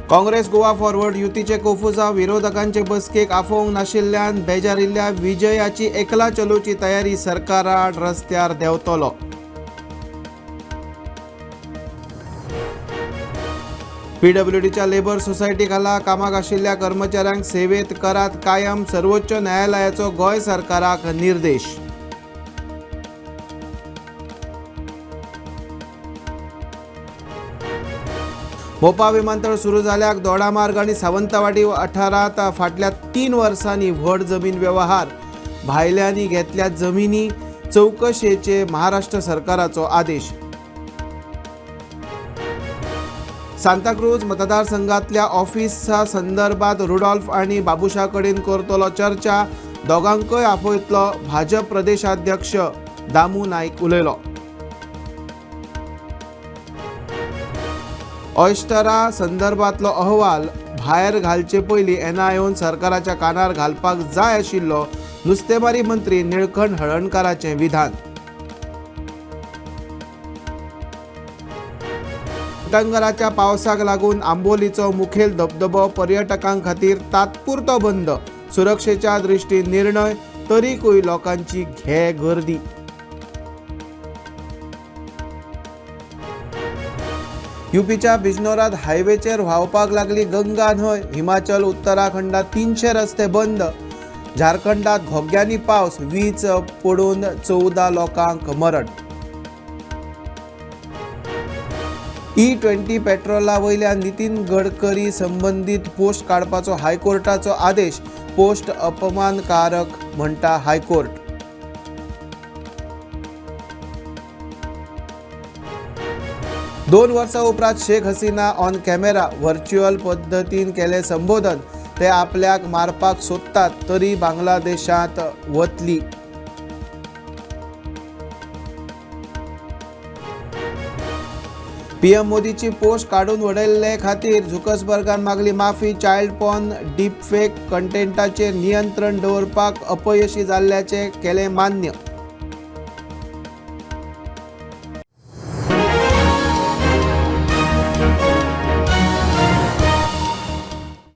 Congress Goa forward युतीचे कोफुसांव विरोधकांचे बसकेक आफोवंक नाशिल्ल्यान बेजारिल्ल्या विजयाची एकला चलोची तयारी, सरकाराआड रस्त्यार देंवतलो. पीडब्ल्यूडीच्या लेबर सोसायटी खाला कामाक आशिल्ल्या कर्मचाऱ्यांक सेवेत करात कायम, सर्वोच्च न्यायालयाचो गोंय सरकाराक निर्देश. मोपा विमानतळ सुरू जाल्याक दोडामार्ग आनी सावंतवाडी वाठारांत फाटल्या 3 वर्सांनी व्हड जमीन व्यवहार, भायल्यांनी घेतल्या जमिनी चवकशेचे महाराष्ट्र सरकाराचो आदेश. सांताक्रूज मतदारसंघातल्या ऑफिसा संदर्भात रुडॉल्फ आनी बाबुशा कडेन करतलो चर्चा, दोगांकय आफयतलो, भाजप प्रदेशाध्यक्ष दामू नायक उलयलो. ऑयस्टरा संदर्भातलो अहवाल भायर घालचे पयलीं एनआयओन सरकाराच्या कानार घालपाक जाय आशिल्लो, नुस्तेमारी मंत्री निळकंठ हळर्णकाराचें विधान. उटंगराच्या पावसाक लागून आंबोलीचो मुखेल धबधबो पर्यटकां खातीर तात्पुरतो बंद, सुरक्षेच्या दृश्टीन निर्णय, तरीकूय लोकांची घे गर्दी. युपीच्या बिजनोरात हायवेचेर व्हांवपाक लागली गंगा न्हंय, हिमाचल उत्तराखंडात 300 रस्ते बंद, झारखंडात घोग्यांनी पावस, वीज पडून 14 लोकांक मरण. E20 पेट्रोला वयल्या नितीन गडकरी संबंदीत पोस्ट काडपाचो हायकोर्टाचो आदेश, पोस्ट अपमानकारक म्हणटा हायकोर्ट. 2 वर्सां उपरांत Sheikh Hasina on camera virtual पद्दतीन केलें संबोधन, ते आपल्याक मारपाक सोदतात तरी बांगलादेशांत वतली. पीएम मोदीची पोस्ट काडून वडयल्ले खातीर झुकरबर्गान मागली माफी, चायल्ड पॉर्न डीपफेक कंटेंटाचेर नियंत्रण दवरपाक अपयशी जाल्ल्याचें केलें मान्य.